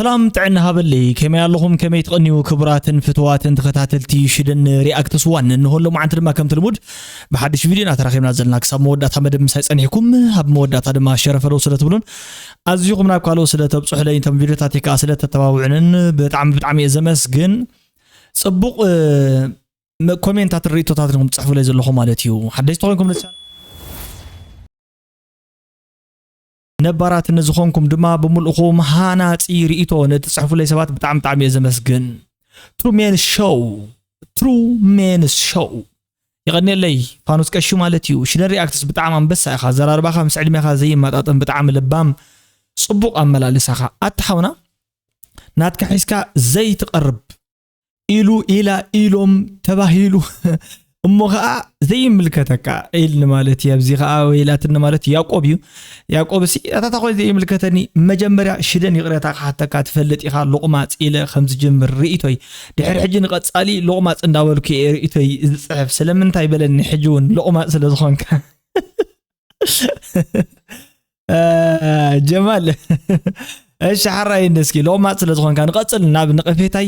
ሰላም ጥዕና ሃበለይ፣ ከመይ ኣለኹም? ከመይ ትቐንዩ? ክቡራትን ፍትዋትን ተኸታተልቲ ሽደን ሪኣክትስ ዋን፣ እንሆ ሎማዓንቲ ድማ ከምቲ ልሙድ ብሓድሽ ቪድዮ ኢና ተራኺብና ዘለና። ክሳብ መወዳእታ መደብ ምሳይ ጸኒሕኩም፣ ኣብ መወዳእታ ድማ ሸረ ፈለው ስለ ትብሉን ኣዝኹም ናብ ካልኦት ስለ ተብጽሑለይ፣ እቶም ቪድዮታተይ ከኣ ስለ ተተባብዑንን ብጣዕሚ ብጣዕሚ እየ ዘመስግን። ጽቡቕ፣ እ፣ መ-፣ ኮሜንታትን ርእይቶታትን ኢኹም ትጽሕፉለይ ዘለኹም ማለት እዩ። ሓደሽቲ ተኾይንኩም ነዚ ቻነል ነባራት ንዝኾንኩም ድማ ብምልእኹም ሃናጺ ርእይቶ ንእትጽሕፉለይ ሰባት ብጣዕሚ ብጣዕሚ እየ ዘመስግን። ትሩ ሜንስ ሾው፣ ትሩ ሜንስ ሾው። የቐንየለይ ፋኑስ ቀሺ ማለት እዩ። ሽደን ሪኣክትስ ብጣዕሚ ኣንበሳ ኢኻ። ኣዘራርባኻ ምስ ዕድሜኻ ዘይመጣጠን ብጣዕሚ ለባም ጽቡቕ ኣመላልሳኻ። ኣታ ሓውና ናትካ ሒዝካ ዘይትቐርብ ኢሉ ኢላ ኢሎም ተባሂሉ እሞ ኸዓ ዘይምልከተካ ኢልኒ ማለት እዩ። ኣብዚ ኸዓ ወይ ኢላትኒ ማለት እዩ። ያዕቆብ እዩ። ያዕቆብ ሲ ኣታ እንታይ ኮይኑ ዘይምልከተኒ? መጀመርያ ሽደን ይቕሬታ ክሓተካ ትፈልጥ ኢኻ ሎቕማጽ ኢለ ከም ዝጅምር ርእይቶይ። ድሕሪ ሕጂ ንቐጻሊ ሎቕማጽ እንዳበልኩ እየ ርእይቶይ ዝጽሕፍ። ስለምንታይ በለኒ ሕጂ እውን ሎቕማጽ ስለ ዝኾንካ። እ፣ ጀማል። እሺ፣ ሓራይ እንደ እስኪ ሎቕማጽ ስለ ዝኾንካ ንቐጽል ናብ ነቐፌታይ።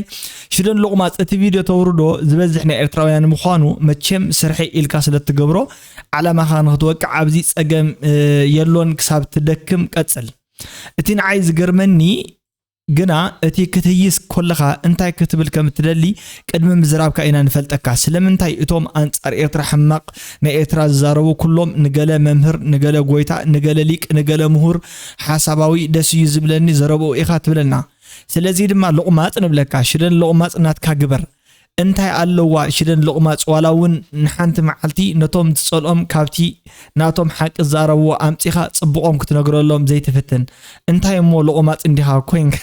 ሽደን ሎቕማጽ እቲ ቪድዮ ተውርዶ ዝበዝሕ ናይ ኤርትራውያን ምዃኑ መቸም ስርሐይ ኢልካ ስለ እትገብሮ ዓላማኻ ንኽትወቅዕ ኣብዚ ጸገም፣ እ፣ የሎን ክሳብ ትደክም ቀጽል። እቲ ንዓይ ዝገርመኒ ግና እቲ ክትህይስ ኮለኻ እንታይ ክትብል ከም እትደሊ ቅድሚ ምዝራብካ ኢና ንፈልጠካ። ስለምንታይ እቶም ኣንጻር ኤርትራ ሕማቕ ናይ ኤርትራ ዝዛረቡ ኩሎም ንገለ መምህር፣ ንገለ ጎይታ፣ ንገለ ሊቅ፣ ንገለ ምሁር፣ ሓሳባዊ፣ ደስ እዩ ዝብለኒ ዘረብኡ ኢኻ ትብለና። ስለዚ ድማ ሎቕማጽ ንብለካ። ሽደን ሎቕማጽ ናትካ ግበር። እንታይ ኣለዋ ሽደን ሎቕማጽ ዋላ እውን ንሓንቲ መዓልቲ ነቶም ትጸልኦም ካብቲ ናቶም ሓቂ ዝዛረብዎ ኣምጺኻ ጽቡቖም ክትነግረሎም ዘይትፍትን? እንታይ እሞ ሎቕማጽ እንዲኻ ኮይንካ?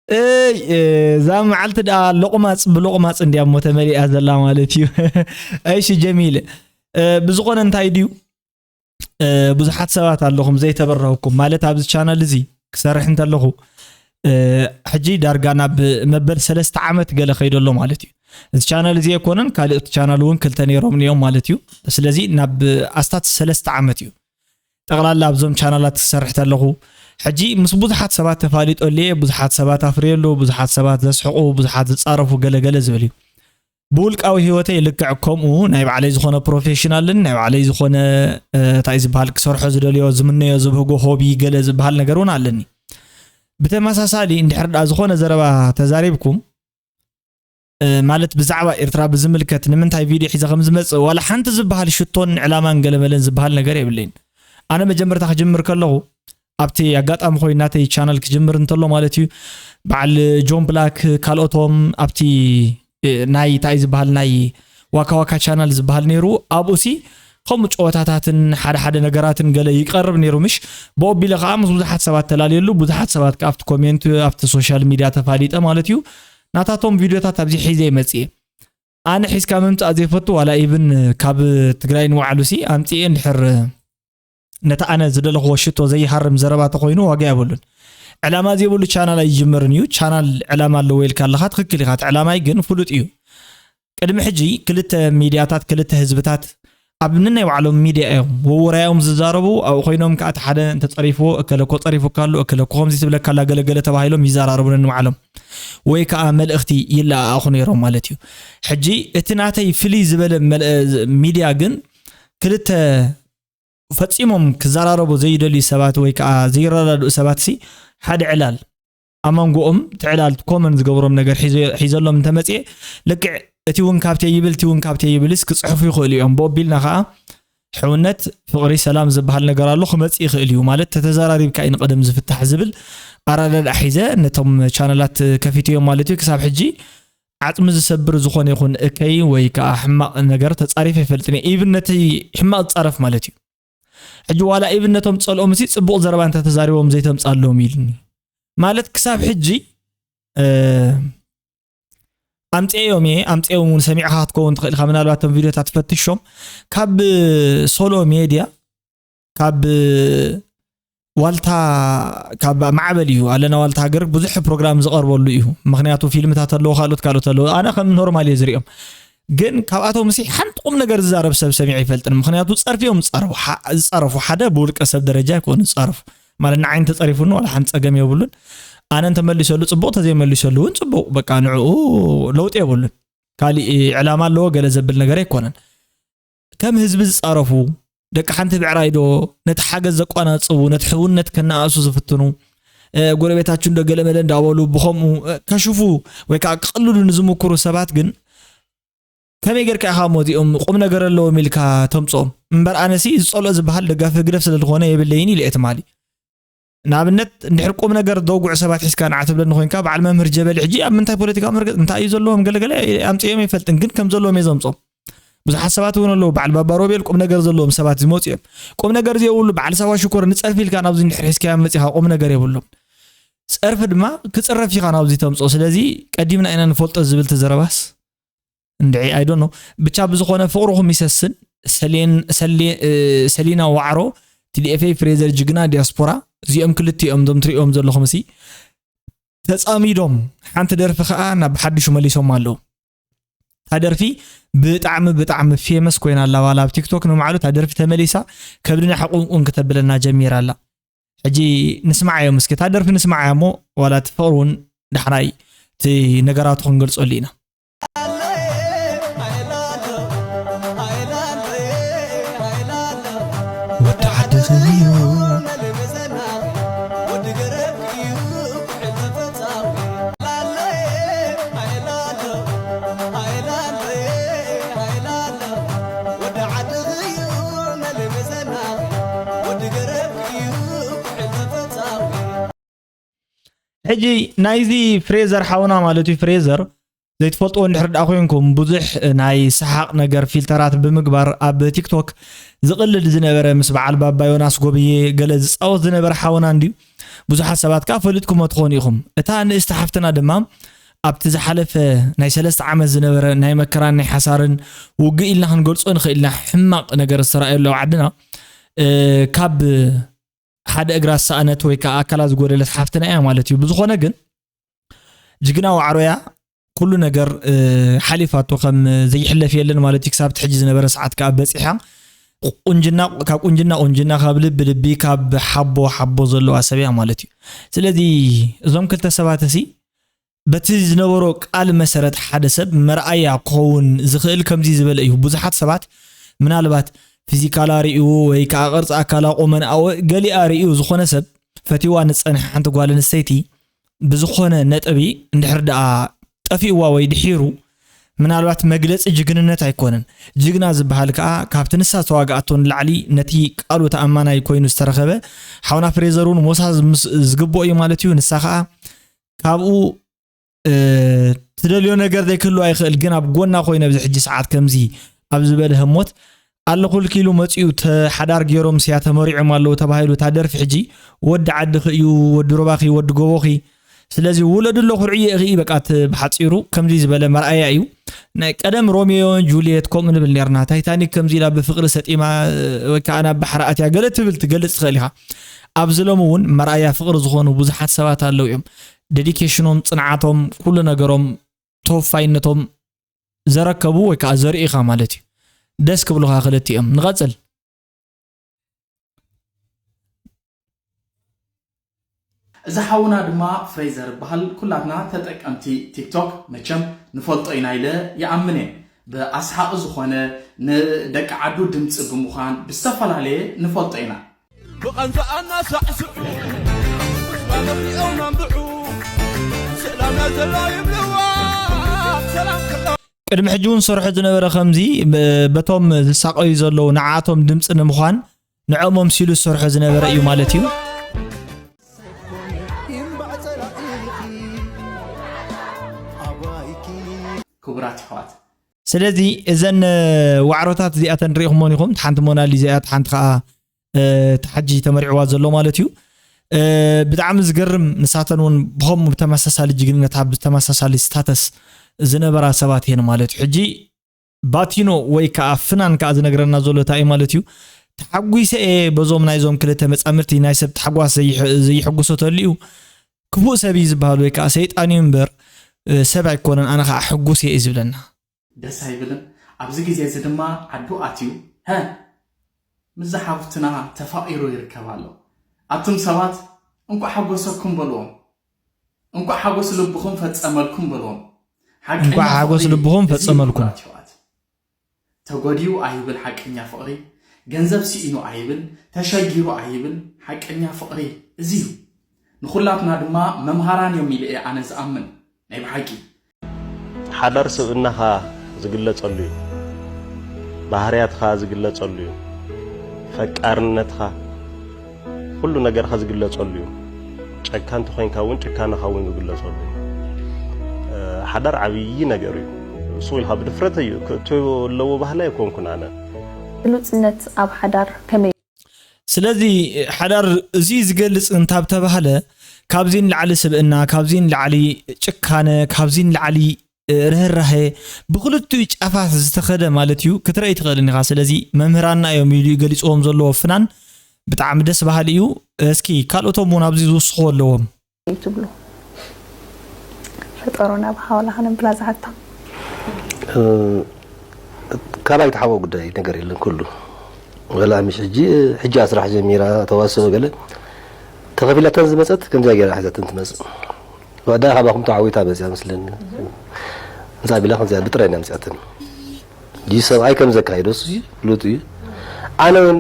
እይ፣ እ፣ እዛ መዓልቲ ደኣ ሎቕማጽ ብሎቕማጽ እንድያ እሞ ተመሊኣ ዘላ ማለት እዩ። እሺ ጀሚል፣ እ፣ ብዝኾነ እንታይ ድዩ፣ እ፣ ብዙሓት ሰባት ኣለኹም ዘይተበረህኩም፣ ማለት ኣብዚ ቻናል እዚ ክሰርሕ እንተለኹ፣ እ፣ ሕጂ ዳርጋ ናብ መበል ሰለስተ ዓመት ገለ ከይዶ ኣሎ ማለት እዩ። እዚ ቻናል እዚ ኣይኮነን፣ ካልእ ቻናል እውን ክልተ ነይሮም እዮም ማለት እዩ። ስለዚ ናብ ኣስታት ሰለስተ ዓመት እዩ ጠቕላላ ኣብዞም ቻናላት ክሰርሕ ተለኹ። ሕጂ ምስ ብዙሓት ሰባት ተፋሊጦ ኣለ፣ ብዙሓት ሰባት ኣፍርየሉ፣ ብዙሓት ሰባት ዘስሕቑ፣ ብዙሓት ዝጻረፉ ገለ ገለ ዝብል እዩ። ብውልቃዊ ህይወተይ ልክዕ ከምኡ ናይ ባዕለይ ዝኾነ ፕሮፌሽናልን ናይ ባዕለይ ዝኾነ፣ እ፣ እንታይ ዝበሃል ክሰርሖ ዝደልዮ፣ ዝምነዮ፣ ዝብህጎ ሆቢ ገለ ዝበሃል ነገር እውን ኣለኒ። ብተመሳሳሊ እንድሕር ደኣ ዝኾነ ዘረባ ተዛሪብኩም፣ እ፣ ማለት ብዛዕባ ኤርትራ ብዝምልከት ንምንታይ ቪድዮ ሒዘ ከም ዝመጽእ ዋላ ሓንቲ ዝበሃል ሽቶን ዕላማን ገለመለን ዝበሃል ነገር የብለይን። ኣነ መጀመርታ ክጅምር ከለኹ ኣብቲ ኣጋጣሚ ኮይኑ ናተይ ቻናል ክጅምር እንተሎ ማለት እዩ፣ በዓል ጆን ብላክ ካልኦቶም ኣብቲ፣ እ፣ ናይ እንታይ ዝበሃል ናይ ዋካ ዋካ ቻናል ዝበሃል ነይሩ። ኣብኡሲ ከምኡ ጨወታታትን ሓደ ሓደ ነገራትን ገለ ይቀርብ ነይሩ ምሽ። ብኦቢለ ከዓ ምስ ብዙሓት ሰባት ተላለየሉ፣ ብዙሓት ሰባት ከዓ ኣብቲ ኮሜንት ኣብቲ ሶሻል ሚድያ ተፋሊጠ ማለት እዩ። ናታቶም ቪድዮታት ኣብዚ ሒዘ ይመጽእ እየ። ኣነ ሒዝካ ምምጻእ ዘይፈቱ ዋላ ኢብን ካብ ትግራይ ንባዕሉ ሲ ኣምጽኤ እንድሕር ነቲ ኣነ ዝደለኽዎ ሽቶ ዘይሃርም ዘረባ ተኾይኑ ዋጋ የብሉን። ዕላማ ዘይብሉ ቻናል ኣይጅምርን እዩ። ቻናል ዕላማ ኣለዎ ኢልካ ኣለኻ፣ ትኽክል ኢኻ። እቲ ዕላማይ ግን ፍሉጥ እዩ። ቅድሚ ሕጂ ክልተ ሚድያታት፣ ክልተ ህዝብታት ኣብ ነናይ ባዕሎም ሚድያ እዮም። ወወራዮም ዝዛረቡ፣ ኣብኡ ኮይኖም ከኣ እቲ ሓደ እንተጸሪፍዎ፣ "እከለ እኮ ጸሪፉካ ኣሎ፣ እከለ እኮ ከምዚ ትብለካ ኣላ፣ ገለ ገለ" ተባሂሎም ይዘራረቡ ነንባዕሎም። ወይ ከኣ መልእኽቲ ይለኣኣኹ ነይሮም ማለት እዩ። ሕጂ እቲ ናተይ ፍልይ ዝበለ መል-፣ ሚድያ ግን ክልተ ፈጺሞም ክዘራረቡ ዘይደልዩ ሰባት ወይ ከኣ ዘይረዳድኡ ሰባትሲ ሓደ ዕላል ኣብ መንጎኦም እቲ ዕላል ኮመን ዝገብሮም ነገር ሒዘ-፣ ሒዘሎም እንተመጽኤ ልክዕ እቲ እውን ካብተይ ይብል፣ እቲ እውን ካብተይ ይብልስ ክጽሕፉ ይኽእሉ እዮም። ብኦቢልና ከኣ ሕውነት፣ ፍቕሪ፣ ሰላም ዝበሃል ነገር ኣሎ፣ ክመጽእ ይኽእል እዩ። ማለት ተተዘራሪብካ እዩ ንቐደም ዝፍታሕ ዝብል ኣረዳድኣ ሒዘ ነቶም ቻነላት ከፊተዮም ማለት እዩ። ክሳብ ሕጂ ዓጽሚ ዝሰብር ዝኾነ ይኹን እከይ ወይ ከኣ ሕማቕ ነገር ተጻሪፈ ኣይፈልጥን እየ። ኢቭን ነቲ ሕማቕ ዝጻረፍ ማለት እዩ። ሕጂ ዋላ ኢቭን ነቶም ጸልኦምሲ ጽቡቕ ዘረባ እንተተዛሪቦም ዘይተምጽኣሎም ኢልኒ። ማለት ክሳብ ሕጂ፣ እ፣ ኣምጽኤዮም እየ፣ ኣምጽኤዮም እውን ሰሚዕኻ ክትከውን ትኽእል ኢኻ። ምናልባት እቶም ቪድዮታት ትፈትሾም ካብ ሶሎ ሜድያ፣ ካብ ዋልታ፣ ካብ ማዕበል እዩ። ኣለና ዋልታ ሃገር ብዙሕ ፕሮግራም ዝቐርበሉ እዩ። ምኽንያቱ ፊልምታት ኣለዎ፣ ካልኦት ካልኦት ኣለዎ። ኣነ ከም ኖርማል እየ ዝሪኦም። ግን ካብኣቶም ሲ ሓንቲ ቁም ነገር ዝዛረብ ሰብ ሰሚዐ ኣይፈልጥን። ምኽንያቱ ጸርፊ እዮም ዝጻረፉ። ሓ-፣ ዝጻረፉ ሓደ ብውልቀ ሰብ ደረጃ ኣይኮኑ ዝጻረፉ። ማለት ንዓይ እንተጸሪፉኒ ዋላ ሓንቲ ጸገም የብሉን። ኣነ እንተመሊሰሉ ጽቡቕ፣ ተዘይመሊሰሉ እውን ጽቡቕ፣ በቃ ንዕኡ ለውጢ የብሉን። ካሊእ ዕላማ ኣለዎ ገለ ዘብል ነገር ኣይኮነን። ከም ህዝቢ ዝጻረፉ፣ ደቂ ሓንቲ ብዕራይ ዶ፣ ነቲ ሓገዝ ዘቋናጽቡ፣ ነቲ ሕውነት ከነኣእሱ ዝፍትኑ፣ ጎረቤታችን ዶ ገለመለ እንዳበሉ ብኸምኡ ከሽፉ ወይ ከዓ ክቕልሉ ንዝምክሩ ሰባት ግን ከመይ ጌርካ ኢኻ እሞ እዚኦም ቁም ነገር ኣለዎም ኢልካ ተምፅኦም? እምበር ኣነሲ ዝፀልኦ ዝበሃል ደጋፊ ህግደፍ ስለ ዝኾነ የብለይን ኢለ እየ ትማሊ። ንኣብነት እንድሕር ቁም ነገር ዘውግዑ ሰባት ሒዝካ ንዓ ትብለኒ ኮይንካ በዓል መምህር ጀበሊ ሕጂ ኣብ ምንታይ ፖለቲካዊ መርገፅ እንታይ እዩ ዘለዎም ገለገለ ኣምፅኦም ኣይፈልጥን፣ ግን ከም ዘለዎም እየ ዘምፅኦም። ብዙሓት ሰባት እውን ኣለዉ በዓል ባባ ሮቤል ቁም ነገር ዘለዎም ሰባት ዝመፁ እዮም። ቁም ነገር ዘይብሉ በዓል ሳዋ ሽኮር ንፀርፊ ኢልካ ናብዚ እንድሕር ሒዝካዮ መፂኻ ቁም ነገር የብሎም። ፀርፊ ድማ ክፅረፍ ኢኻ ናብዚ ተምፅኦ። ስለዚ ቀዲምና ኢና ንፈልጦ ዝብል ተዘረባስ እንድዒ I don't know። ብቻ ብዝኾነ ፍቕርኹም ይሰስን። ሰሌን- ሰሌ- እ፣ ሰሊና ዋዕሮ፣ ቲ ዲ ኤፍ ኤ ፍሬዘር ጅግና ዲያስፖራ፣ እዚኦም ክልቲኦም እዞም ትሪኦም ዘለኹም ሲ ተፃሚዶም ሓንቲ ደርፊ ከዓ ናብ ሓድሹ መሊሶም ኣለዉ። እታ ደርፊ ብጣዕሚ ብጣዕሚ ፌመስ ኮይና ኣላ። ዋላ ኣብ ቲክቶክ ንማዕሉ እታ ደርፊ ተመሊሳ ከብድና ሕቁንቁን ክተብለና ጀሚራ ኣላ። ሕጂ ንስማዓዮም እስኪ፣ እታ ደርፊ ንስማዓያ እሞ ዋላ እቲ ፍቕሪ እውን ዳሕራይ እቲ ነገራቱ ክንገልጸሉ ኢና። ወዲ ዓድኺ እዩ። ሕጂ ናይዚ ፍሬዘር ሓውና ማለት እዩ። ፍሬዘር ዘይትፈልጥዎ እንድሕር ደኣ ኮይንኩም፣ ብዙሕ ናይ ሰሓቕ ነገር ፊልተራት ብምግባር ኣብ ቲክቶክ ዝቕልድ ዝነበረ፣ ምስ በዓል ባባ ዮናስ ጎብዬ ገለ ዝጻወት ዝነበረ ሓውና እንድዩ። ብዙሓት ሰባት ከኣ ፈሊጥኩሞ ትኾኑ ኢኹም። እታ ንእስቲ ሓፍትና ድማ ኣብቲ ዝሓለፈ ናይ ሰለስተ ዓመት ዝነበረ ናይ መከራን ናይ ሓሳርን ውግእ ኢልና ክንገልጾ ንኽእል ኢና፣ ሕማቕ ነገር ዝተራእየሉ ኣብ ዓድና፣ እ፣ ካብ ሓደ እግራ ዝሰኣነት ወይ ከዓ ኣካላ ዝጎደለት ሓፍትና እያ ማለት እዩ። ብዝኾነ ግን ጅግና ዋዕሮያ ኩሉ ነገር፣ እ፣ ሓሊፋቶ ከም ዘይሕለፍ የለን ማለት እዩ። ክሳብ እቲ ሕጂ ዝነበረ ሰዓት ከዓ በፂሓ ቁንጅና፣ ካብ ቁንጅና ቁንጅና፣ ካብ ልቢ ልቢ፣ ካብ ሓቦ ሓቦ ዘለዋ ሰብ እያ ማለት እዩ። ስለዚ እዞም ክልተ ሰባት እሲ በቲ ዝነበሮ ቃል መሰረት ሓደ ሰብ መርኣያ ክኸውን ዝኽእል ከምዚ ዝበለ እዩ። ብዙሓት ሰባት ምናልባት ፊዚካላ ርእዩ ወይ ከዓ ቅርፂ ኣካላ ቁመንኣ ገሊኣ ርእዩ ዝኾነ ሰብ ፈትዋ ንፀንሐ ሓንቲ ጓል ኣንስተይቲ ብዝኾነ ነጥቢ እንድሕር ደኣ ጠፊእዋ ወይ ድሒሩ ምናልባት መግለፂ ጅግንነት ኣይኮነን። ጅግና ዝበሃል ከዓ ካብቲ ንሳ ዝተዋግኣቶ ንላዕሊ ነቲ ቃሉ ተኣማናይ ኮይኑ ዝተረኸበ ሓውና ፍሬዘር እውን ሞሳ ምስ- ዝግብኦ እዩ ማለት እዩ። ንሳ ከዓ ካብኡ እ፣ ትደልዮ ነገር ዘይክህልዋ ይኽእል፣ ግን ኣብ ጎና ኮይነ ኣብዚ ሕጂ ሰዓት ከምዚ ኣብ ዝበለ ህሞት ኣለኹልኪ ኢሉ መፂኡ ተ- ሓዳር ገይሮም ስያ ተመሪዖም ኣለዉ ተባሂሉ እታ ደርፊ ሕጂ ወዲ ዓድኺ እዩ፣ ወዲ ሩባኺ፣ ወዲ ጎቦኺ፣ ስለዚ ውለዱ ኣሎ ኩርዕዮ ኢኺ በቃ እቲ ብሓፂሩ ከምዚ ዝበለ መርኣያ እዩ። ናይ ቀደም ሮሚዮን ጁልየት ከምኡ ንብል ነርና። ታይታኒክ ከምዚ ኢላ ብፍቕሪ ሰጢማ ወይ ከዓ ናብ ባሕሪ ኣትያ ገለ ትብል ትገልፅ ትኽእል ኢኻ። ኣብዚ ሎሚ እውን መርኣያ ፍቕሪ ዝኾኑ ብዙሓት ሰባት ኣለዉ እዮም። ዴዲኬሽኖም፣ ፅንዓቶም፣ ኩሉ ነገሮም፣ ተወፋይነቶም ዘረከቡ ወይ ከዓ ዘርእኻ ማለት እዩ። ደስ ክብሉኻ ክልቲኦም። ንቐፅል። እዚ ሓውና ድማ ፍሬዘር ይበሃል። ኩላትና ተጠቀምቲ ቲክቶክ መቸም ንፈልጦ ኢና ኢለ ይኣምን እየ። ብኣስሓቂ ዝኾነ ንደቂ ዓዱ ድምፂ ብምዃን ብዝተፈላለየ ንፈልጦ ኢና። ብቐንዛኣና ሳዕስዑ፣ ባለኽሊኦም ኣንብዑ፣ ሰላምና ዘላ ይብልዋ፣ ሰላም ክላ ቅድሚ ሕጂ እውን ዝሰርሖ ዝነበረ ከምዚ፣ ብ- በቶም ዝሳቐዩ ዘለዉ ንዓቶም ድምፂ ንምዃን ንዕኦም ኣምሲሉ ዝሰርሖ ዝነበረ እዩ ማለት እዩ። ክቡራት ኣሕዋት፣ ስለዚ እዘን እ፣ ዋዕሮታት እዚኣተን ርኢኹሞን ኢኹም። ሓንቲ ሞናሊዛ እያ፣ ሓንቲ ከዓ እ፣ እቲ ሓጂ ተመሪዕዋ ዘሎ ማለት እዩ። እ፣ ብጣዕሚ ዝገርም፣ ንሳተን እውን ብኸምኡ ብተመሳሳሊ ጅግንነት ኣብ ተመሳሳሊ ስታተስ ዝነበራ ሰባት እየን ማለት እዩ። ሕጂ ባቲኖ ወይ ከዓ ፍናን ከዓ ዝነግረና ዘሎ እንታይ እዩ ማለት እዩ? ተሓጒሰ እየ በዞም ናይዞም ክልተ መፃምድቲ፣ ናይ ሰብ ታሕጓስ ዘይሕ- ዘይሕጉሶ ተልዩ ክፉእ ሰብ እዩ ዝበሃል ወይ ከዓ ሰይጣን እዩ እምበር እ፣ ሰብ ኣይኮነን፣ ኣነ ከዓ ሕጉስ እየ እዩ ዝብለና። ደስ ኣይብልን? ኣብዚ ግዜ እዚ ድማ ዓዱ ኣትዩ፣ ሀ፣ ምስዛ ሓፍትና ተፋቒሩ ይርከብ ኣሎ። ኣቱም ሰባት እንኳዕ ሓጎሰኩም በልዎም። እንኳዕ ሓጎስ ልብኹም ፈጸመልኩም በልዎም። ሓቀኛ እንኳዕ ሓጎስ ፍቕሪ ልብኹም እዚ እዩ ፈጸመልኩም። ክቡራት ኣሕዋት። ተጎድዩ ኣይብል ሓቀኛ ፍቕሪ፣ ገንዘብ ስኢኑ ኣይብል፣ ተሸጊሩ ኣይብል ሓቀኛ ፍቕሪ እዚ እዩ። ንኹላትና ድማ መምሃራን እዮም ኢለ እየ ኣነ ዝኣምን ናይ ብሓቂ። ሓዳር ስብእናኻ ዝግለጸሉ እዩ። ባህርያትኻ ዝግለጸሉ እዩ። ፈቃርነትኻ፣ ኩሉ ነገርካ ዝግለጸሉ እዩ። ጨካን ተኾይንካ እውን ጭካነኻ እውን ዝግለጸሉ እዩ። ሓዳር ዓብዪ ነገር እዩ። እሱ ኢልካ ብድፍረት እዩ ክእቶ ኣለዎ ባህሊ ኣይኮንኩን ኣነ። ግሉጽነት ኣብ ሓዳር ከመይ? ስለዚ ሓዳር እዚ ዝገልጽ እንታብ ተባህለ ካብዚ ንላዕሊ ስብእና፣ ካብዚ ንላዕሊ ጭካነ፣ ካብዚ ንላዕሊ ርህራሄ ብክልቲኡ ጫፋት ዝተኸደ ማለት እዩ ክትረኢ ትኽእልን ኢኻ። ስለዚ መምህራንና እዮም ኢሉ ገሊፅዎም ዘለዎ ፍናን ብጣዕሚ ደስ በሃሊ እዩ። እስኪ ካልኦቶም እውን ኣብዚ ዝውስኽዎ ኣለዎም። ትብሉ ፈጠሮና ብሓዋላ ከነብላ ዝሓታ ካባይ ተሓቦ ጉዳይ ነገር የለን ኩሉ ወላ ምሽ ሕጂ ሕጂ ስራሕ ጀሚራ ተዋስኦ ገለ ተኸፊላተን ዝመፀት ከምዚያ ገይራ ሒዛተን ትመፅእ ወዳ ካባኹም ተዓዊታ መፅያ መስለኒ እንዛ ቢላ ከምዚያ ብጥራይ ኢና መፅያተን ይህ ሰብኣይ ከም ዘካይዶ እሱ ፍሉጥ እዩ ኣነ እውን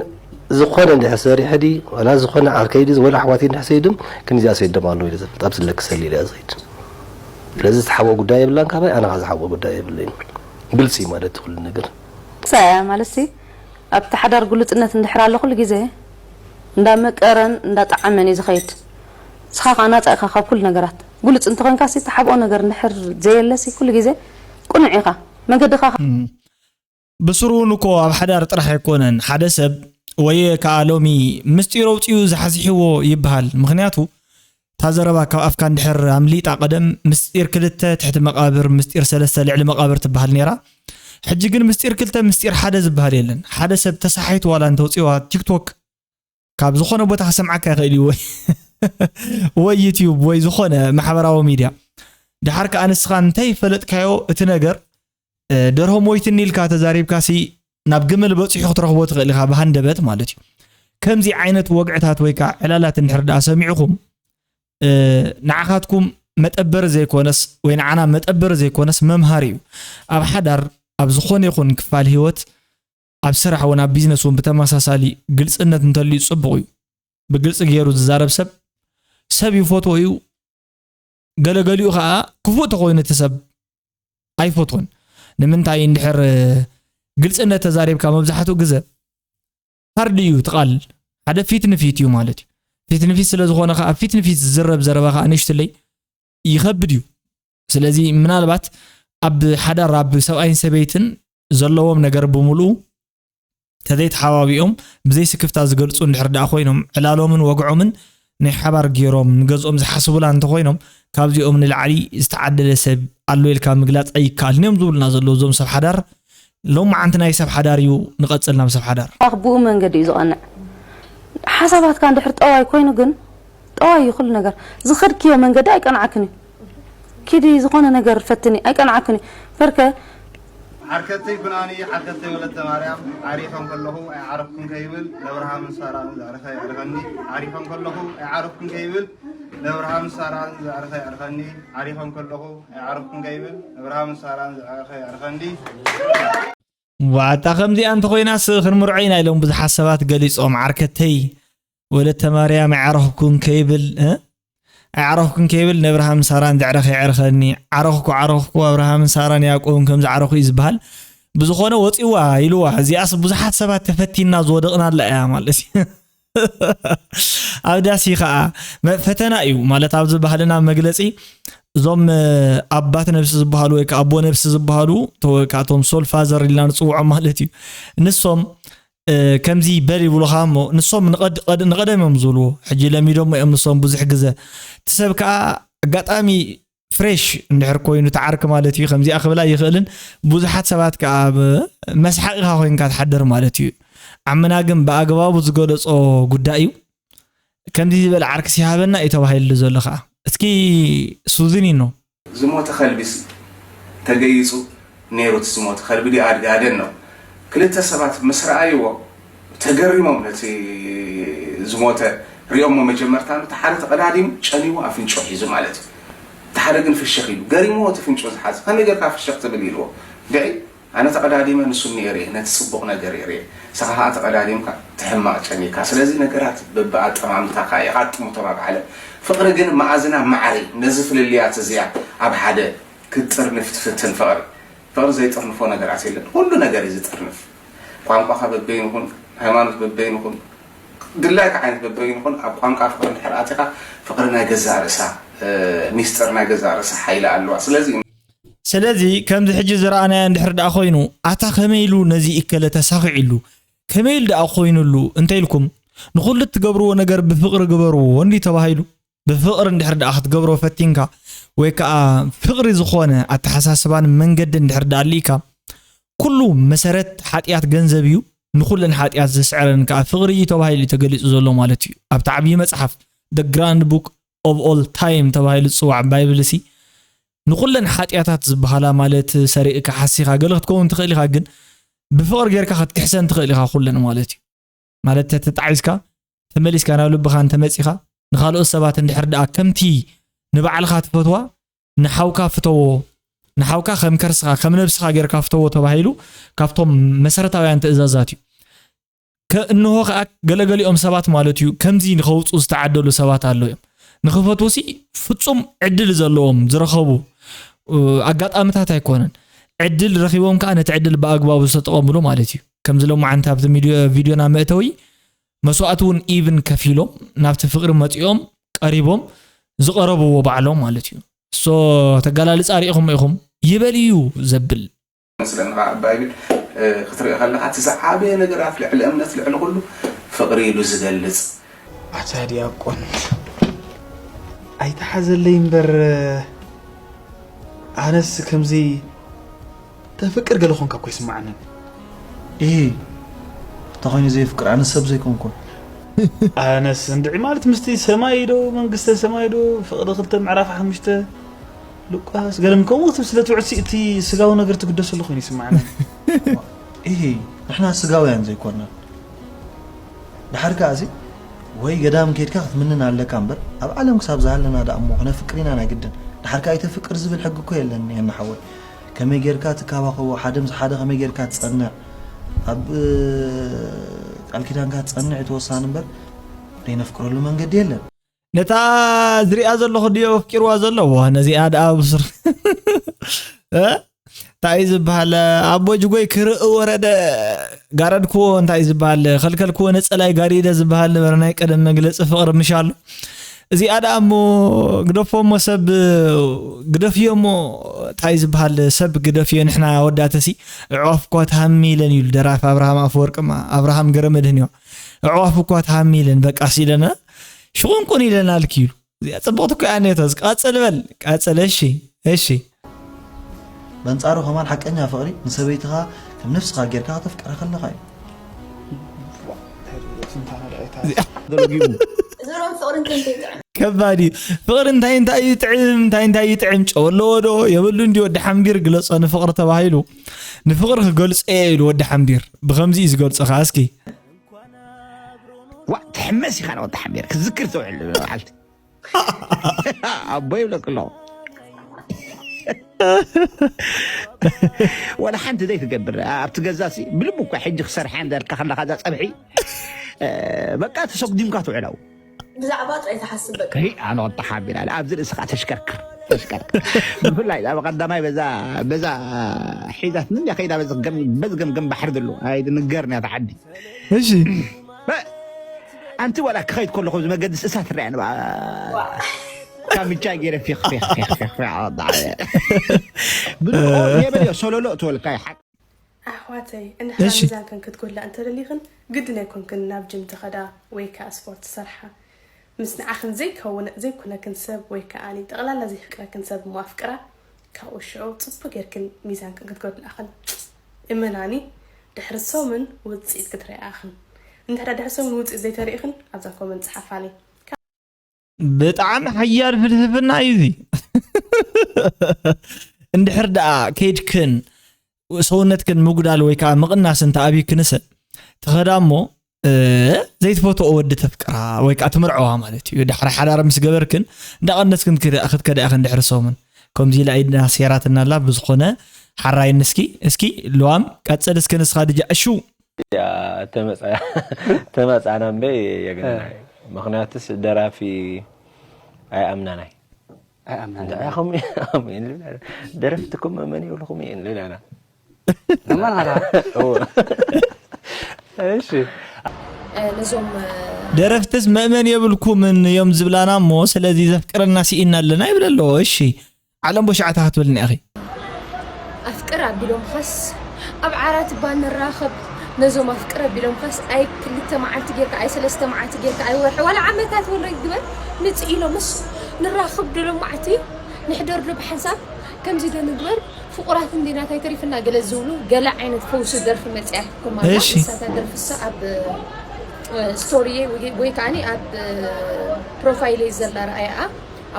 ዝኾነ እንድሕር ሰሪሐ ዲ ወላ ዝኾነ ዓርከይ ዲ ወላ ኣሕዋተይ እንድሕር ሰይድም ክንዚኣ ሰይዶም ኣለዉ ኢለ ዘፍልጥ ኣብ ዝለክ ሰሊለ እያ ዘይድ ስለዚ ዝተሓብኦ ጉዳይ የብላን ካባይ ኣነ ካ ዝሓብኦ ጉዳይ የብለይን ግልፂ እዩ ማለት ኩሉ ነገር ሰ ማለት ሲ ኣብቲ ሓዳር ግሉጽነት እንድሕር ኣሎ ኩሉ ግዜ እንዳመቀረን እንዳጠዓመን እዩ ዝኸይድ። ንስኻ ከዓ ናጻ ኢኻ ካብ ኩሉ ነገራት። ግሉጽ እንተኾይንካ ሲ እተሓብኦ ነገር እንድሕር ዘየለ ሲ ኩሉ ግዜ ቅኑዕ ኢኻ። መንገድኻ ከዓ ብስሩ እውን እኮ ኣብ ሓዳር ጥራሕ ኣይኮነን። ሓደ ሰብ ወይ ከዓ ሎሚ ምስጢር ኣውፂኡ ዝሓዝሕዎ ይበሃል። ምኽንያቱ እታ ዘረባ ካብ ኣፍካ እንድሕር ኣምሊጣ ቀደም ምስጢር ክልተ ትሕቲ መቃብር ምስጢር ሰለስተ ልዕሊ መቃብር ትበሃል ነይራ። ሕጂ ግን ምስጢር ክልተ ምስጢር ሓደ ዝበሃል የለን። ሓደ ሰብ ተሳሓይቱ ዋላ እንተውፅዋ ቲክቶክ ካብ ዝኾነ ቦታ ክሰምዓካ ይኽእል እዩ ወይ ወይ ዩትዩብ ወይ ዝኾነ ማሕበራዊ ሚድያ ድሓር ከዓ ንስኻ እንተይፈለጥካዮ እቲ ነገር ደርሆ ሞይትኒ ኢልካ ተዛሪብካ ሲ ናብ ግመል በፂሑ ክትረኽቦ ትኽእል ኢኻ ብሃንደበት ማለት እዩ ከምዚ ዓይነት ወግዕታት ወይ ከዓ ዕላላት እንድሕር ደኣ ሰሚዕኹም ንዓኻትኩም መጠበሪ ዘይኮነስ ወይ ንዓና መጠበሪ ዘይኮነስ መምሃሪ እዩ ኣብ ሓዳር ኣብ ዝኾነ ይኹን ክፋል ህይወት ኣብ ስራሕ እውን ኣብ ቢዝነስ እውን ብተመሳሳሊ ግልፅነት እንተልዩ ፅቡቕ እዩ ብግልፂ ገይሩ ዝዛረብ ሰብ ሰብ ይፈትዎ እዩ ገለገሊኡ ከዓ ክፉእ ተኮይኑ እቲ ሰብ ኣይፈትዎን ንምንታይ እንድሕር ግልፅነት ተዛሪብካ መብዛሕትኡ ግዘ ሃርድ እዩ ትቃል ሓደ ፊት ንፊት እዩ ማለት እዩ ፊት ንፊት ስለዝኮነ ከዓ ፊት ንፊት ዝዝረብ ዘረባ ከዓ ንእሽትለይ ይኸብድ እዩ ስለዚ ምናልባት ኣብ ሓዳር ኣብ ሰብኣይን ሰበይትን ዘለዎም ነገር ብምልኡ ተዘይተሓባቢኦም ብዘይ ስክፍታ ዝገልፁ እንድሕር ደኣ ኮይኖም ዕላሎምን ወግዖምን ናይ ሓባር ገይሮም ንገዝኦም ዝሓስቡላ እንተኮይኖም ካብዚኦም ንላዕሊ ዝተዓደለ ሰብ ኣሎ ኢልካ ምግላፅ ኣይከኣልን እዮም ዝብሉና ዘለዉ እዞም ሰብ ሓዳር ሎማዓንቲ ናይ ሰብ ሓዳር እዩ ንቐፅል ናብ ሰብ ሓዳር። ኣኽ ብኡ መንገዲ እዩ ዝቐንዕ። ሓሳባትካ እንድሕር ጠዋይ ኮይኑ ግን ጠዋይ እዩ ኩሉ ነገር። ዝኸድክዮ መንገዲ ኣይቀንዓክን እዩ። ኪዲ ዝኾነ ነገር ፈትኒ ኣይቀንዓክን እዩ። በርከ ዓርከተይ ኩናኒ ዓርከተይ ወለተ ማርያም ዓሪኸ እንከለኹ ኣይዓረፍኩን ከይብል ለብርሃምን ሳራን ዘዕርኸ የዕርኸኒ ዓሪኸ እንከለኹ ኣይዓረፍኩን ከይብል ለብርሃምን ሳራን ዘዕርኸ የዕርኸኒ ዓሪኸ እንከለኹ ኣይዓረፍኩን ከይብል ለብርሃምን ሳራን ዘዕርኸ የዕርኸኒ ዋጣ ከምዚኣ እንተኮይናስ ክንምርዖ ኢና ኢሎም ብዙሓት ሰባት ገሊፆም ዓርከተይ ወለተ ማርያም ኣይዓረኽኩን ከይብል እ? ኣይዓረኽኩን ከይብል ነብርሃምን ሳራን ዘዕረኸ የዕርኸኒ ዓረኽኩ ዓረኽኩ ኣብርሃምን ሳራን ያዕቆብን ከም ዝዓረኹ እዩ ዝበሃል ብዝኾነ ወፂዋ ኢልዋ እዚኣስ ብዙሓት ሰባት ተፈቲና ዝወደቕናላ እያ ማለት እዩ ኣብ ዳሲ ከዓ ፈተና እዩ ማለት ኣብዚ ባህልና መግለፂ እዞም ኣባት ነብሲ ዝበሃሉ ወይ ከዓ ኣቦ ነብሲ ዝበሃሉ ካቶም ሶል ፋዘር ኢልና ንፅውዖም ማለት እዩ ንሶም ከምዚ በል ይብሉኻ እሞ ንሶም ንቐደም እዮም ዝብልዎ ሕጂ ለሚዶሞ እዮም ንሶም ብዙሕ ግዘ እቲ ሰብ ከዓ ኣጋጣሚ ፍሬሽ እንድሕር ኮይኑ ተዓርክ ማለት እዩ ከምዚኣ ክብል ኣይኽእልን ብዙሓት ሰባት ከዓ መስሓቂኻ ኮይንካ ትሓድር ማለት እዩ ዓምና ግን ብኣግባቡ ዝገለፆ ጉዳይ እዩ ከምዚ ዝበለ ዓርክስ ይሃበና እዩ ተባሂሉ ዘሎ ከዓ እስኪ ሱዚኒኖ ዝሞተ ከልቢስ ተገይፁ ነይሩ እቲ ዝሞተ ከልቢ ድዩ ኣድጊ ኣደን ነው ክልተ ሰባት ምስ ረኣይዎ እቲ ተገሪሞም ነቲ ዝሞተ ሪኦሞ መጀመርታ፣ እቲ ሓደ ተቐዳዲሙ ጨኒዎ ኣፍንጮ ሒዙ ማለት እዩ። እቲ ሓደ ግን ፍሽኽ ኢሉ ገሪሞ እቲ ፍንጮ ዝሓዘ። ከመይ ጌርካ ፍሽኽ ትብል ኢልዎ። ድዒ ኣነ ተቐዳዲመ ንሱ ነይረ ነቲ ጽቡቕ ነገር የርኢ። ንስኻ ኸዓ ተቐዳዲምካ ትሕማቕ ጨኒካ። ስለዚ ነገራት በብኣጠማምታኻ የቓጥሙ ተባብዓለ። ፍቕሪ ግን መኣዝና ማዕረ ነዚ ፍልልያት እዚኣ ኣብ ሓደ ክትጥርንፍ ትፍትን ፍቕሪ። ፍቕሪ ዘይጥርንፎ ነገራት የለን። ኩሉ ነገር እዩ ዝጥርንፍ። ቋንቋኻ በበይኑ ኩን፣ ሃይማኖት በበይኑ ኩን፣ ድላይካ ዓይነት በበይኑ ኩን፣ ኣብ ቋንቋ ፍቕሪ እንድሕር ኣቲኻ፣ ፍቕሪ ናይ ገዛእ ርእሳ ሚስጥር ናይ ገዛእ ርእሳ ሓይሊ ኣለዋ። ስለዚ ስለዚ ከምዚ ሕጂ ዝረኣናዮ እንድሕር ደኣ ኮይኑ ኣታ ከመይ ኢሉ ነዚ እከለ ተሳኺዕሉ ከመይ ኢሉ ደኣ ኮይኑሉ እንተኢልኩም ንኹሉ እትገብርዎ ነገር ብፍቕሪ ግበርዎ እንዲ ተባሂሉ ብፍቕሪ እንድሕር ደኣ ክትገብሮ ፈቲንካ ወይ ከዓ ፍቕሪ ዝኾነ ኣተሓሳስባን መንገዲ እንድሕር ደኣ ኣሊእካ ኩሉ መሰረት ሓጢኣት ገንዘብ እዩ ንኹለን ሓጢኣት ዘስዕረን ከዓ ፍቕሪ እዩ ተባሂሉ እዩ ተገሊፁ ዘሎ ማለት እዩ ኣብቲ ዓብዪ መፅሓፍ the grand book of all time ተባሂሉ ዝፅዋዕ ባይብል ሲ ንኹለን ሓጢኣታት ዝበሃላ ማለት ሰሪእካ ሓሲኻ ገለ ክትከውን ትኽእል ኢኻ ግን ብፍቕሪ ጌርካ ክትክሕሰን ትኽእል ኢኻ ኩለን ማለት እዩ ማለት ተተጣዒስካ ተመሊስካ ናብ ልብኻ እንተመፂኻ ንኻልኦት ሰባት እንድሕር ደኣ ከምቲ ንባዕልኻ ትፈትዋ ንሓውካ ፍተዎ ንሓውካ ከም ከርስኻ ከም ነብስኻ ጌርካ ፍተዎ ተባሂሉ ካብቶም መሰረታውያን ትእዛዛት እዩ ከእንሆ ከኣ ገለገሊኦም ሰባት ማለት እዩ ከምዚ ንኸውፁ ዝተዓደሉ ሰባት ኣለዉ እዮም ንኽፈትውሲ ፍጹም ዕድል ዘለዎም ዝረኸቡ ኣጋጣምታት ኣይኮነን ዕድል ረኺቦም ከዓ ነቲ ዕድል ብኣግባቡ ዝተጠቐምሉ ማለት እዩ ከምዚ ሎማዓንቲ ኣብቲ ቪድዮና መእተዊ መስዋእቲ እውን ኢቭን ከፊሎም ናብቲ ፍቅሪ መፂኦም ቀሪቦም ዝቐረብዎ ባዕሎም ማለት እዩ እሶ ተጋላልፃ ሪኢኹም ኢኹም ይበል እዩ ዘብል መስለኒ ከዓ ባይብል ክትርኢ ከለካ እቲ ዝዓበየ ነገራት ልዕሊ እምነት ልዕሊ ኩሉ ፍቅሪ ኢሉ ዝገልፅ ኣታ ዲያቆን ኣይተሓዘለይ እምበር ኣነስ ከምዚ ተፍቅር ገለ ኾንካ እኮ ይስምዓንን። ኢሂ እንተኾይኑ ዘየፍቅር ኣነ ሰብ ዘይኮንኩን። ኣነስ እንድዒ ማለት ምስቲ ሰማይ ዶ መንግስተ ሰማይ ዶ ፍቕሪ ክልተ ምዕራፍ ሓሙሽተ ሉቃስ ገለ ከምኡ ክትብል ስለ ትውዕል እቲ ስጋዊ ነገር ትግደሰሉ ኮይኑ ይስምዓኒ። ኢሂ ንሕና ስጋውያን ዘይኮና ድሓር ከኣ እዚ ወይ ገዳም ከይድካ ክትምንን ኣለካ እምበር ኣብ ዓለም ክሳብ ዝሃለና ደኣ እሞ ክነፍቅር ኢና ናይ ግድን ድሓር ከኣ ኣይተፍቅር ዝብል ሕጊ እኮ የለን የና ሓወይ ከመይ ጌርካ ትካባኸቦ ሓደ ምስ ሓደ ከመይ ጌርካ ትጸንዕ ኣብ ቃል ኪዳንካ ትጸንዕ እቲ ወሳኒ እምበር ዘይነፍቅረሉ መንገዲ የለን ነታ ዝሪኣ ዘለኹ ድዮ ኣፍቂርዋ ዘሎ ዋ ነዚኣ ደኣ ብሱር እንታይ እዩ ዝበሃል ኣቦ ጅጎይ ክርኢ ወረደ ጋረድክዎ እንታይ እዩ ዝበሃል ከልከልክዎ ነፀላይ ጋሪደ ዝበሃል ነበረ ናይ ቀደም መግለፂ ፍቕሪ ምሽ ኣሎ እዚኣ ደኣ እሞ ግደፎ እሞ ሰብ ግደፍዮ እሞ እንታይ እዩ ዝበሃል ሰብ ግደፍዮ ንሕና ወዳተሲ ኣዕዋፍ እኳ ተሃሚ ኢለን ይሉ ደራፊ ኣብርሃም ኣፈወርቅማ ኣብርሃም ገረመድህን እዩ ኣዕዋፍ እኳ ተሃሚ ኢለን በቃስ ኢለና ሽቁንቁን ኢለናልኪ ኢሉ እዚኣ ጽቡቕቲ እኮ እያ ኔቶስ ቀጽል በል ቀጽል እሺ እሺ በንጻሩ ከማን ሓቀኛ ፍቕሪ ንሰበይትኻ ከም ነፍስኻ ጌርካ ከተፍቅራ ከለኻ እዩ ከባድ እዩ ፍቕሪ እንታይ እንታይ ይጥዕም እንታይ እንታይ ይጥዕም ጨው ኣለዎ ዶ የብሉ እንዲ ወዲ ሓምቢር ግለጾ ንፍቕሪ ተባሂሉ ንፍቕሪ ክገልጾ እየ ኢሉ ወዲ ሓምቢር ብኸምዚ እዩ ዝገልጾ ከዓ እስኪ ዋ ትሕመስ ኢኻ ንወዲ ሓምቢር ክትዝክር ትውዕል በዓልቲ ኣቦ ይብለክ ኣለኹ ወላ ሓንቲ ዘይትገብር ኣብቲ ገዛ ሲ ብልቡ እኳ ሕጂ ክሰርሓ እንዳልካ ከለካ እዛ ፀብሒ በቃ ተሰጉዲምካ ትውዕል ኣብኡ ብዛዕባ ጥራይ ዝሓስብ በቃ። ሪኣ ነቕጣ ሓቢራ ኣብዚ ርእስኻ ተሽከርክር ተሽከርክር ብፍላይ ኣብ ቀዳማይ በዛ በዛ ሒዛት ምን ከይዳ በዚ ገምገም ባሕሪ ዘሎ ኣይድንገር ናታ ዓዲ እሺ ኣንቲ ዋላ ክኸይድ ከለኹ ኣብዚ መገዲ እሳት ትረኣያ ንባ ካምቻ ገይረ ፊኽ ፊኽ ፊኽ ፊኽ ፊኽ ኣወጣ ብድቆ የበልዮ ሶሎሎ ትበልካ ሓቅ ኣሕዋተይ እንድሕር እሺ። ሚዛንክን ክትጎላ እንተደሊኽን ግድን ኣይኮንክን ናብ ጅም ትኸዳ ወይ ከኣ ስፖርት ትሰርሓ። ምስ ንዓኽን ዘይከውን ዘይኩነክን ሰብ ወይ ከኣ ጠቕላላ ዘይፍቅረክን ሰብ እሞ ኣፍቅራ። ካብኡ ሽዑ ጽቡቕ ጌርክን ሚዛንክን ክትጎድላ እኽን። እመናኒ ድሕሪ ሰሙን ውጽኢት ክትሪኣ እኽን። እንድሕር ድሕሪ ሰሙን ውጽኢት ዘይተሪእኽን ኣብዛ ኮመንት ጽሓፋለይ። ብጣዕሚ ሓያል ፍልስፍና እዩ እዚ እንድሕር ደኣ ከይድክን ሰውነትክን ምጉዳል ወይ ከዓ ምቕናስ እንተ ኣብይክንሰ ትኸዳ እሞ ዘይትፈትኦ ወዲ ተፍቅራ ወይ ከዓ ትምርዕዋ ማለት እዩ። ዳሕራይ ሓዳር ምስ ገበርክን እንዳቐነስክን ክትከዳ ኢኽን ድሕሪ ሰሙን። ከምዚ ኢላ ኢድና ሴራትና ኣላ። ብዝኾነ ሓራይ ንስኪ እስኪ ልዋም ቀጽል እስኪ ንስኻ ድጃ እሹ ተመጻና እምበይ የገናይ ምክንያቱስ ደራፊ ኣይኣምናናይ ኣይኣምናን ደረፍትኩም መመን ይብልኩም እየን ልብላና እማን ኣላ እሺ ነዞም ደረፍትስ መእመን የብልኩምን እዮም ዝብላና እሞ ስለዚ ዘፍቅረና ስኢና ኣለና ይብል ኣለዎ። እሺ ዓለም ቦሻዕታ ክትብልና ኢኺ። ኣፍቅር ኣቢሎምኻስ ኣብ ዓራት እባ ንራኸብ ነዞም ኣፍቅር ኣቢሎምኻስ ኣይ ክልተ መዓልቲ ጌርካ ኣይ ሰለስተ መዓልቲ ጌርካ ኣይ ወርሒ ዋላ ዓመታት ወሎ ይግበር ምጽእ ኢሎምስ ንራኸብ ደሎም መዓልቲ ንሕደር ዶ ብሓንሳብ ከምዚ ዶ ንግበር ፍቑራት እንዲና እንታይ ተሪፍና ገለ ዝብሉ ገለ ዓይነት ፈውሲ ደርፊ መፅያ ክማላ እሺ። ንሳታ ደርፊ እሳ ኣብ ስቶሪየ ወይ ከዓኒ ኣብ ፕሮፋይለይ ዘላ ረኣያኣ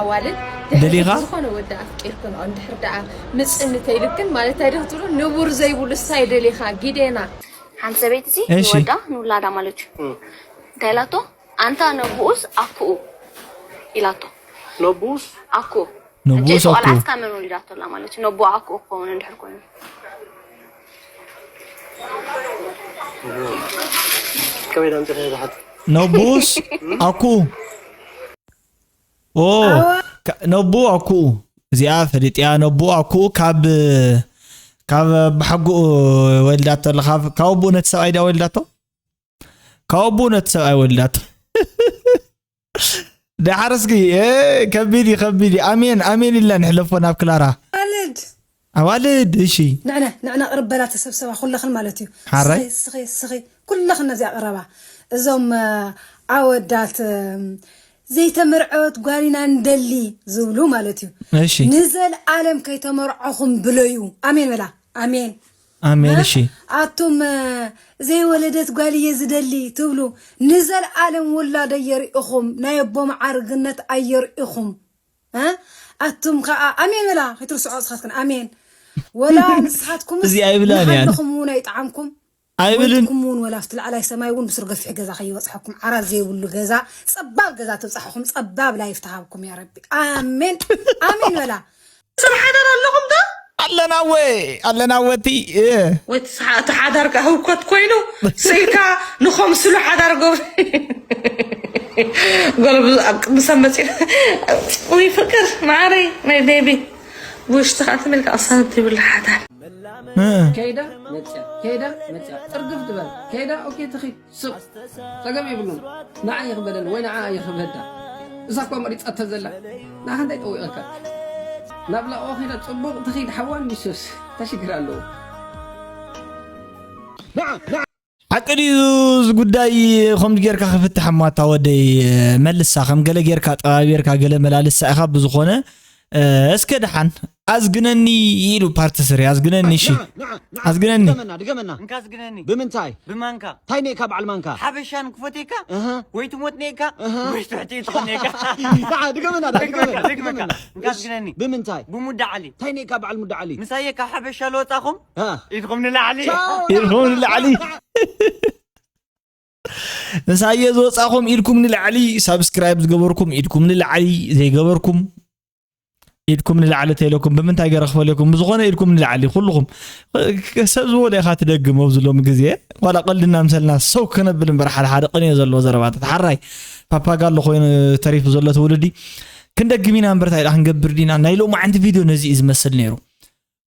ኣዋልድ ደሊኻ? ዝኾነ ወዲ ኣፍቂርክን ኦ እንድሕር ደኣ ምፅኒ ተይልክን ማለት እንታይ ዶ ክትብሉ ንቡር ዘይብሉ ስታይ ደሊኻ ጊዴና ሓንቲ ሰበይቲ ሲ እሺ። ንወዳ ንውላዳ ማለት እዩ እንታይ ኢላቶ ኣንታ ነብኡስ ኣኩኡ ኢላቶ ነቡስ ኣኩኡ ነብኡስ እንጨይቲ ኣኩኡ። ቆልዓስ ካብ መን ወሊዳቶ ኣላ ማለት እዩ ነብኡ ኣኩኡ ክኸውን እንድሕር ኮይኑ ከመይ ዳምፅእ ዝሓት ነቡስ ኣኩኡ ኦ ካ- ነቡ ኣኩኡ እዚኣ ፈሊጥያ ነቡ ኣኩኡ ካብ ካብ ብሓጉኡ ወልዳቶ ኣለኻ ካብ ኣቡኡ ነቲ ሰብኣይ ዳ ወልዳቶ ካብ ኣቡኡ ነቲ ሰብኣይ ወልዳቶ ደሓር እስኪ እ፣ ከቢድ እዩ ከቢድ እዩ ኣሜን ኣሜን ኢልና ንሕለፎ ናብ ክላራ ኣዋልድ ኣዋልድ እሺ ንዕነ ንዕነ ቅርብ በላ ተሰብሰባ ኩለኽን ማለት እዩ ሓራይ? ስኺ ስኺ ስኺ ኩለኽን ነዚኣ ቅረባ እዞም እ፣ ኣወዳት እ፣ ዘይተመርዐወት ጓሊና እንደሊ ዝብሉ ማለት እዩ እሺ ንዘለኣለም ከይተመርዐኹም ብለዩ ኣሜን በላ ኣሜን ኣሜን እሺ ኣቱም እ፣ ዘይወለደት ጓል እየ ዝደሊ ትብሉ ንዘለኣለም ውላድ ኣየርኢኹም ናይ ኣቦ መዓርግነት ኣየርኢኹም እ? ኣቱም ከዓ ኣሜን በላ ከይትርስዖ ንስኻትክን ኣሜን ወላ ንስኻትኩም እዚ ኣይብላን እያ። ንሃለኹም እውን ኣይጠዓምኩም ኣይብልን ኩም እውን ወላ ኣብቲ ላዕላይ ሰማይ እውን ብስር ገፊሕ ገዛ ከይበፅሐኩም ዓራት ዘይብሉ ገዛ ፀባብ ገዛ ትብፃሕኹም ፀባብ ላይፍ ትሃብኩም ያ ረቢ ኣሜን ኣሜን በላ ስራሕ ሓዳር ኣለኹም ዶ ኣለና ወ ኣለና ወቲ እ። ወይ እቲ ሓዳርካ ህውከት ኮይኑ ስኢልካ ንኸምስሉ ሓዳር ገብሩ ጎለብ ኣብ ቅድሚ ሰብ መፂኡ ወይ ፍቅር ማዓረይ ናይ ቤቢ ብውሽጥኻ ተመልካ ኣሳብ ትብል ሓዳር እ። ከይዳ መፅያ ከይዳ መፅያ ጥርግፍ ትበል ከይዳ ኦኬ ትኺድ ስቕ ፀገም የብሉን ንዓ ይኽበደን ወይ ንዓ ይኽበዳ እዛ እኳ መሪፃቶ ዘላ ንዓኻ እንታይ ጠዊቐካ ናብ ላኦ ከይዳ ፅቡቕ ትኺድ ሓዋን ሚሶስ እንታይ ሽግር ኣለዎ ሓቂ ድዩ እዚ ጉዳይ ከምዚ ጌርካ ክፍትሕ እማ እታ ወደይ መልሳ ከም ገለ ጌርካ ጠባቢርካ ገለ መላልሳ ኢኻ ብዝኾነ እስከ ደሓን ኣዝግነኒ ኢሉ ፓርቲ ስሪ ኣዝግነኒ እሺ ኣዝግነኒ ድገመና ድገመና እንካ ኣዝግነኒ ብምንታይ ብማንካ እንታይ ነካ በዓል ማንካ ሓበሻ ንክፈትየካ እህ ወይ ትሞት ነካ እህ ወይ ትሕቲ ትኾን ነካ ድገመና ድገመና ድግመካ እንካ ኣዝግነኒ ብምንታይ ብሙዳ ዓሊ እንታይ ነካ በዓል ሙዳ ዓሊ ምሳየ ካብ ሓበሻ ለወፃኹም እ ኢድኹም ንላዕሊ ቻው ኢድኩም ንላዕሊ ምሳየ ዝወፃኹም ኢድኩም ንላዕሊ ሳብስክራይብ ዝገበርኩም ኢድኩም ንላዕሊ ዘይገበርኩም ኢድኩም ንላዕሊ ተይለኩም ብምንታይ ገረ ክፈልየኩም ብዝኾነ ኢድኩም ንላዕሊ ኩልኹም ሰብ ዝበሎ ኢኻ ትደግም ኣብዚ ሎሚ ግዜ ዋላ ቀልዲ እናምሰልና ሰው ክነብል እምበር ሓደ ሓደ ቅንዮ ዘለዎ ዘረባታት ሓራይ ፓፓጋሎ ኮይኑ ተሪፉ ዘሎ ትውልዲ ክንደግም ኢና እምበር እንታይ ደኣ ክንገብር ዲና ናይ ሎማዓንቲ ቪድዮ ነዚ እዩ ዝመስል ነይሩ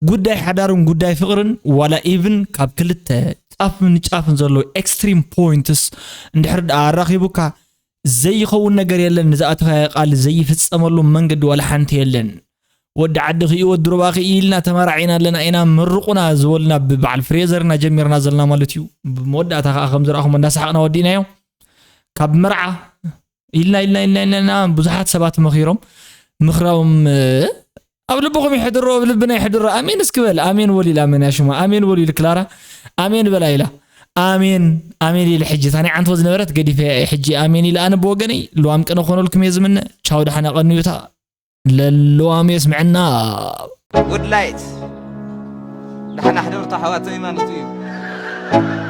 ጉዳይ ሓዳርን ጉዳይ ፍቕርን ዋላ ኢቭን ካብ ክልተ ጫፍን ጫፍን ዘለዉ ኤክስትሪም ፖይንትስ እንድሕር ደኣ ኣራኺቡካ ዘይኸውን ነገር የለን ንዝኣተኻዮ ቃል ዘይፍጸመሉ መንገዲ ዋላ ሓንቲ የለን ወዲ ዓዲ ክኢ ወዲ ሩባ ክኢ ኢልና ተመራዒና ኣለና ኢና ምርቑና ዝበሉና ብበዓል ፍሬዘርና ጀሚርና ዘለና ማለት እዩ መወዳእታ ከዓ ከም ዝረኣኹም እንዳሰሓቕና ወዲእናዮ ካብ መርዓ ኢልና ኢልና ኢልና ኢልና ብዙሓት ሰባት መኺሮም ምኽሮም ኣብ ልብኹም ይሕድሮ ኣብ ልብና ይሕድሮ ኣሜን እስኪ በል ኣሜን ወሊላ መን ያሽማ ኣሜን ወሊሉ ክላራ ኣሜን በላ ኢላ ኣሜን ኣሜን ኢለ ሕጂ እታ ናይ ዓንቶ ዝነበረት ገዲፈ ሕጂ ኣሜን ኢለ ኣነ ብወገነይ ልዋም ቅነ ኮነልኩም እየ ዝምነ ቻው ደሓና ቀንዩታ ለልዋም የስምዐና ጉድ ላይት ደሓና ሕደርቶ ሓዋተይ ማለት እዩ